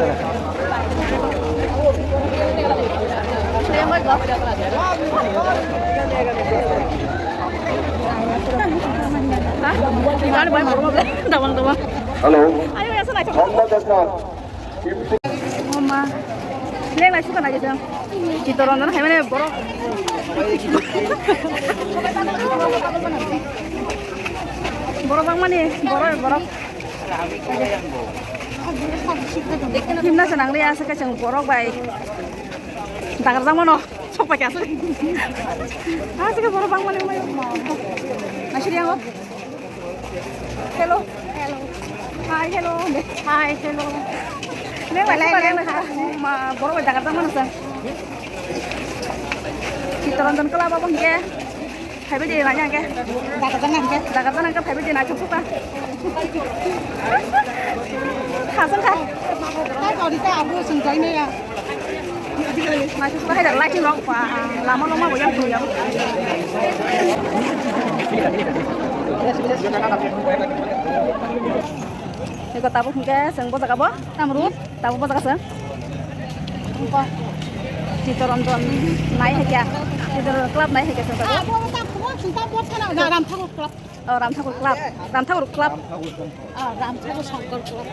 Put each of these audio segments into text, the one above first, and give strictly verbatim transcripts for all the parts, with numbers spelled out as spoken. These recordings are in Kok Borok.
Hello. Mama. Leng lai suka nai jeng. Chitoranjan hai mane borok. Borok bangmani, borok, borok. Himna se nang liya se kachang borok bai. Dagar jang mano sok pai kya se. Ah, se borok bangmani mai. Asiri yango. Hello. Hello. Hi, hello. Hi, hello. Leng lai, leng lai. Ma, borok bai dagar jang mano se. Chitoranjan kela babo hingke. Phaibai de nai hingke. Dagar jana hingke. Dagar jana hingke phaibai de nai thok thok ta. Khasang kha. Tai kori ta abu sung jai na ya. Nai thok thok hai da lighting rok pa. Lama lama bo yang tu yang. Eko tabuk hingke seng bo jaga bo. Tamrut. Tabuk bo jaga seng. Chitoranjan nai hai kya. Chitoranjan club nai hai kya seng tabuk. Abo tak mo sung ta bot kana na Ram Thakur club. Oh, Ram Thakur Club. Ram Thakur Club. Ah, Ram Thakur Shankar Club.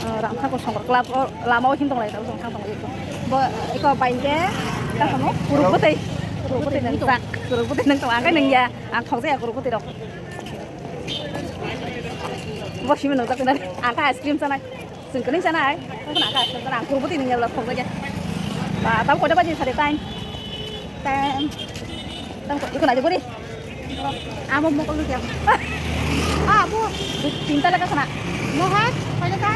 Oh, Ram Thakur Shankar Club. Oh, lama o hin tong lai, tong thang tong lai. Bo, eko bain ke, ta samo, kuruk bwtwi. Kuruk bwtwi nang tak. Kuruk bwtwi nang tong, ang kai nang ya. Ang thok jaya kuruk bwtwi rok. Bo simi nang tak nang. Ang kai ice cream sanai. Sing kani sanai. Ang kai ice cream sanai. Ang kuruk bwtwi nang ya, thok jaya. Ba, tam koi da baji sare time. Time. Tam koi, iko na de bori. Amo mokol dukya. Ah, abo. Tinta leka sana. Mohar, koi leka?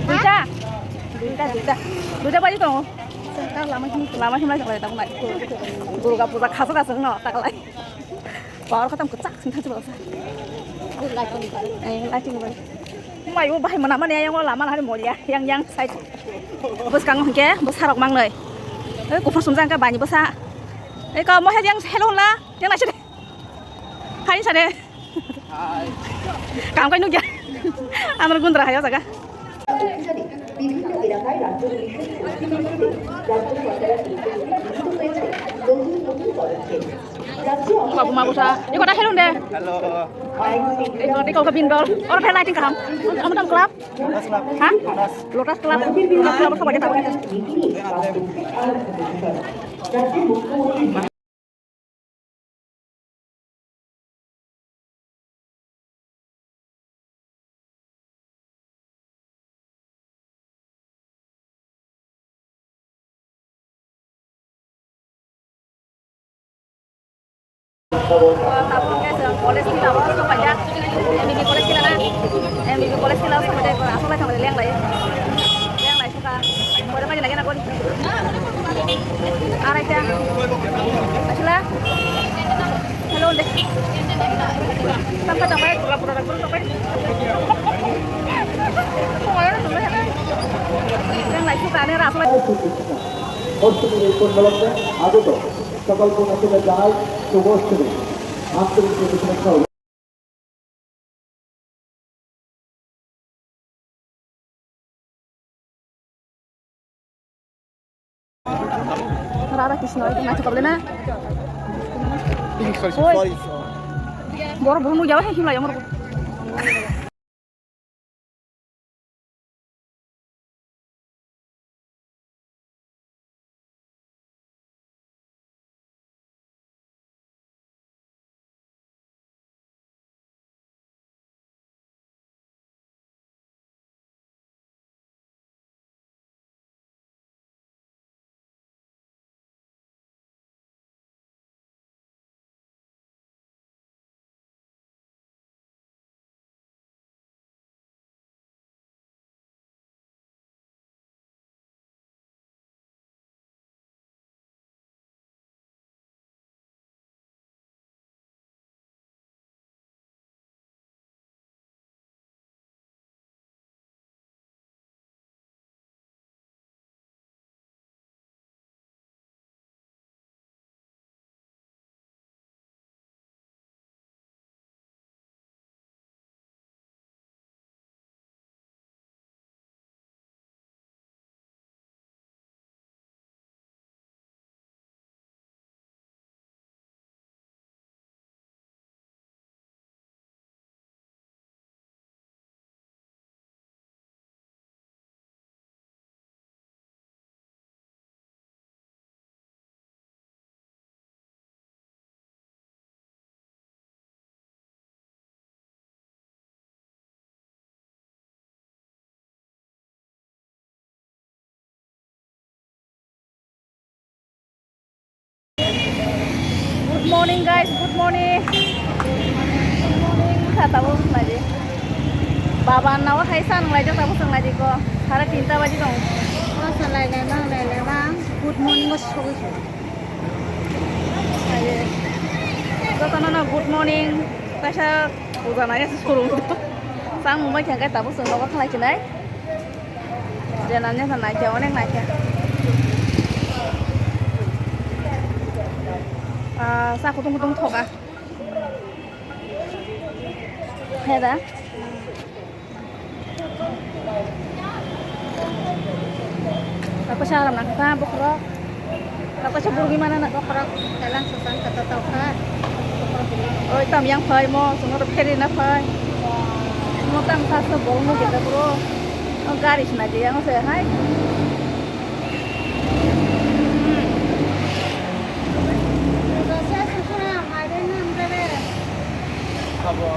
Duita. Duita, duita. Duita baji tongo. Lama himlai, lama himlai, lama himlai, lama himlai. Durga puja khasa khasa no, taklai. Power khatam kwchak sing thangsi balsa. Eh, lighting bai. Mai bo bahai mana mana yang lama hari molia, yang, yang side. Bwskango hwnkhe bwsarok mangnwi. Ei, kuphur sumjak hwnkhe bani bwsa. Ei, kau mohe yang hello la, yang naiside. Hai sade. Kam kai nukya. Amar gundra hayo jaga. বিভিন্ন এলাকায় রাজ্য পুলিশের প্রস্তুতি নিয়ে রাজ্য সরকারের বিভিন্ন উদ্যোগ রয়েছে নতুন নতুন পদক্ষেপ। রাজ্যে বাবু মা বসা, এ কটা খেলুন দে। হ্যালো। এই কটা কলকা বিন্দল। ওর ফের লাইটিং কাম। আমার নাম ক্লাব। হ্যাঁ? Lotus club. লোটাস ক্লাব সবাই যেতে হবে। Tabuk khe chwng college ni lama o sokphaijak, M B B college ni lama, M B B college ni lama sokphaijak, aswk lai thangmani lenglai, lenglai sukha, boido kaisa lagi na gori, arai ta, aswla, hello de, tamkha tongbai, pura pura rok tongbai, lenglai sukha ani aswlai. অষ্টমীর এই পুণ্যলগ্নে আগত সকল পুণ্যার্থীদের জানাই শুভ অষ্টমী, আন্তরিক শুভেচ্ছা। Radha Krishna, itu naithotok le na. Sorry, sorry. Borok bo nukya, hai himlai amor. Morning guys, good morning. Good morning, sa tabuk nai di. Baba nawa hai sa nang lai jok tabuk sang nai di ko. Sare tinta baji tong. O sa lai lai mang lai lai mang. Good morning o sogwi. Jotono no good morning. Kaisa puja nai se surung. Sang mumbai thang kai tabuk sang nogo khalai chinai. Jena neta naikhe, onek naikhe. Ah, sa kutung kutung thoga. Heda. Ako sa aram nangkha bokhorok. Ako sa burgi mana na. Bokhorok dalan susan kata tau kha. Oi, tam yang phai mo, sungo to pheri na phai. Mo tam sa sa bol mo kita bro. O gari sina je yang se hai. Abo.